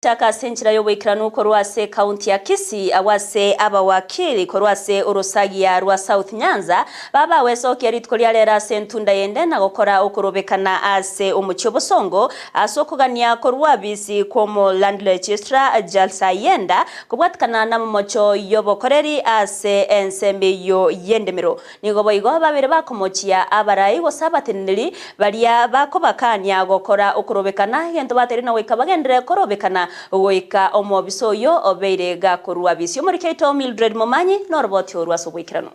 Chaka ase enchera y'oboikeranu korwa ase ekaunti ya Kisii agwo ase abawakili korwa ase orosagia rwa South Nyanza babagwesokia rituko ria rero ase entunda yende na gokora okorobekana ase omochie obosongo ase okogania korwa abisi kw'omo Land Registrar Charles Ayenda kobwatikana namomocho y'obokoreri ase ensembe eyio y'endemero. Nigo boigo babeire bakomochia abarai gose abateneneri baria bakobakania gokora okorobekana, egento bateire na goika bagenderere korobekana goika omobisa oyio obeire gakorua bisi. Omoriki oito Mildred Momanyi noroboti orwo ase oboikeranu.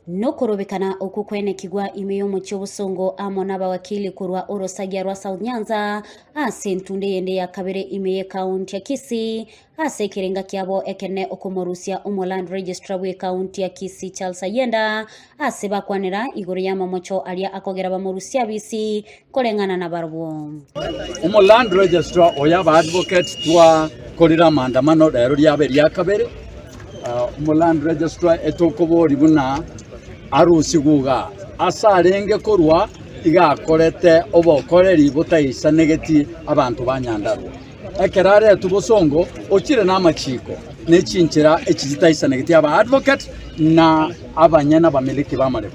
Nokorobekana okwo kwenekigwa ime y'omochie obosongo amo nabawakili korwa orosagia rwa South Nyanza ase entunde eyende ya kabere ime y'ekaunti ya Kisii Ase ekerenga kiabo ekenene okomorusia omo-land registrar bw'ekaunti ya Kisii Charles Ayenda ase bakwanera igoro y'amamocho aria akogera bamorusie abisi koreng'ana nabarobwo. Omo land registrar oyo aba advocate twakorire amaandamano rero riabe eria kabere, omo land registrar etokobori buna arusigwe igaa ase arenge korwa iga akorete obokoreri botaisanegeti abanto ba Nyandarua. Ekero aretwe bosongo, ochire namachiko ne chinchera echi chitaisanegeti aba advocate na abanyene abamiliki b'amaremo.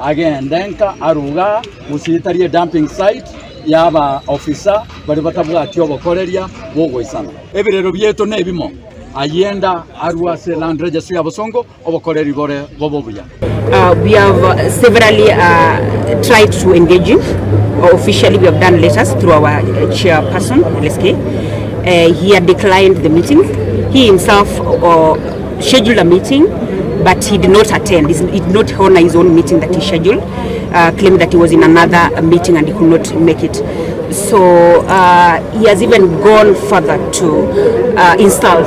Agende nka aruga gose etari edumping site y'aba officer baria batabwati obokoreria bogoisana. Ebirero biaito nebimo, ayenda arue ase land registry ya bosongo obokoreri bore bobe obuya. We have severally tried to engage him officially we have done letters through our chairperson LSK he had declined the meeting he himself scheduled a meeting but he did not attend he did not honor his own meeting that he scheduled uh, claiming that he was in another meeting and he could not make it so uh, he has even gone further to uh, insult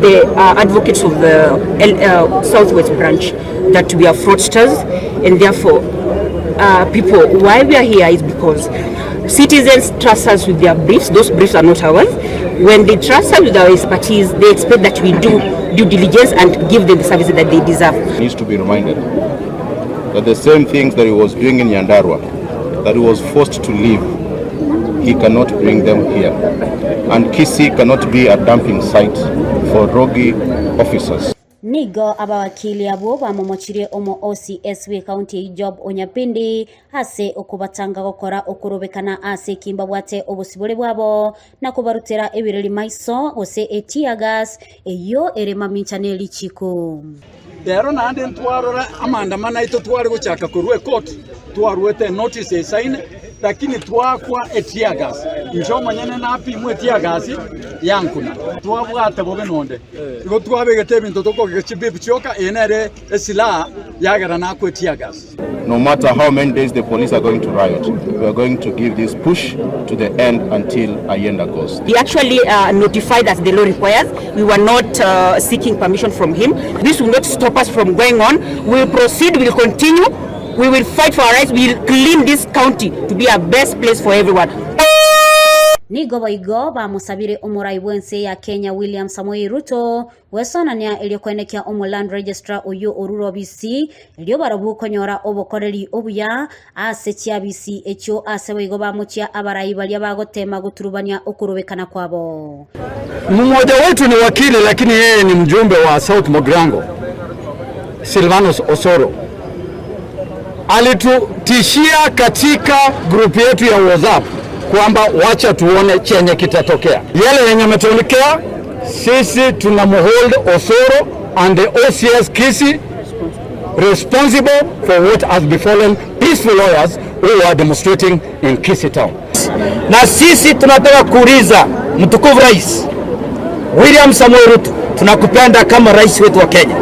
the uh, advocates of the uh, Southwest branch that we are fraudsters and therefore uh, people why we are here is because citizens trust us with their briefs those briefs are not ours when they trust us with our expertise they expect that we do due diligence and give them the services that they deserve needs to be reminded that the same things that he was doing in Nyandarua that he was forced to leave he cannot bring them here and Kisii cannot be a dumping site for rogue officers. Nigo abawakili abwo bamomochirie omo OCS bw'ekaunti eyio Job Onyapindi ase okobatanga gokora okorobekana ase eki mbabwate obosibore bwabo na kobarutera ebireri maiso gose etear gas eyio ere mamincha ne richiko. Rero naende ntwarora amaandamano aito tware gochaka korwa ekoti, twaruete enotice esaine, lakini twaakwa etear gas. Inche omonyene napimwa etear gas yankuna. Twabwate bobe nonde. Igo twabegete ebinto tokogeka chibib chioka, eye nere esilaha yagera nakwa etear gas. No matter how many days the police are going to riot, we are going to give this push to the end until Ayenda goes. He actually uh, notified as the law requires. We were not uh, seeking permission from him. This will not stop us from going on. We will proceed, we will continue. We will fight for our rights. We will clean this county to be a best place for everyone. Nigo boigo bamosabire omorai bw'ense ya Kenya William Samoei Ruto Gwesonania erio koenekia omo land registrar oyio orure obisi, erio barobwo konyora obokoreri obuya ase chiabisi echio ase boigo bamochia abarai baria bagotema goturubania okorobekana kwabo. Mmoja wetu ni wakili lakini yeye ni mjumbe wa South Mogrango Silvanus Osoro alitutishia katika grupu yetu ya WhatsApp kwamba wacha tuone chenye kitatokea. Yale yenye ametokea sisi tunamhold Osoro and the OCS Kisii responsible for what has befallen peaceful lawyers who are demonstrating in Kisii town. Na sisi tunataka kuuliza mtukufu Rais William Samoei Ruto, tunakupenda kama rais wetu wa Kenya.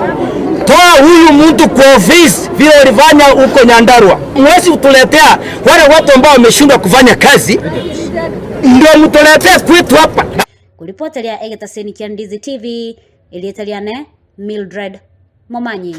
Toa huyu mtu kwa ofisi vile ulifanya huko Nyandarua. Mwezi utuletea wale watu ambao wameshindwa kufanya kazi, ndio mtuletee kwetu hapa. Kuripoteria egetaseni kia Ndizi TV, erieta riane Mildred Momanyi.